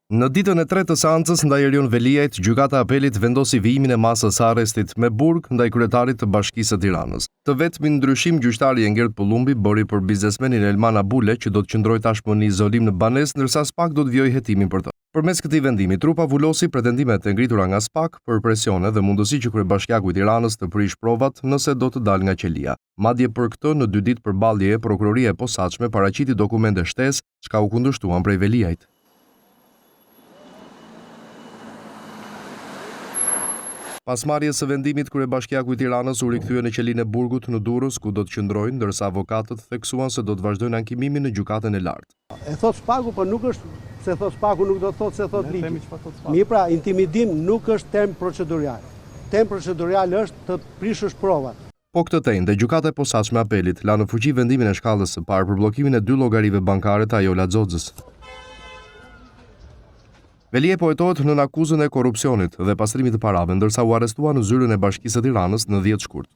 Në ditën e tretë të seancës ndaj Erion Veliajt, Gjykata e Apelit vendosi vijimin e masës së arrestit me burg ndaj kryetarit të Bashkisë së Tiranës. Të vetmin ndryshim gjyqtari Engert Pëllumbi bëri për biznesmenin Elman Abule që do të qëndrojë tashmë në izolim në banesë ndërsa SPAK do të vijojë hetimin për të. Përmes këtij vendimi, Trupa vulosi pretendimet e ngritura nga SPAK për presione dhe mundësi që kryebashkiaku i Tiranës të prishë provat nëse do të dalë nga qelia. Madje për këtë në dy ditë përballjeje Prokuroria e Posaçme paraqiti dokumente shtesë çka u kundërshtuan prej Veliajt. Pas marrjes së vendimit, kryebashkiaku i Tiranës u rikthye në qelinë e burgut në Durrës, ku do të qëndrojë, ndërsa avokatët theksuan se do të vazhdojnë ankimimin në Gjykatën e Lartë. E thotë SPAK-u, po nuk është se thotë SPAK-u nuk do të thotë se thotë ligji. Mirë pra, intimidim nuk është term procedural. Term procedural është të prishësh provat. Po këtë të enjte, Gjykata e Posaçme e Apelit la në fuqi vendimin e shkallës së parë për bllokimin e dy llogarive bankare të Ajola Xoxës. Veliaj po hetohet nën akuzën e korrupsionit dhe pastrimit të parave, ndërsa u arrestua në zyrën e Bashkisë së Tiranës në 10 shkurt.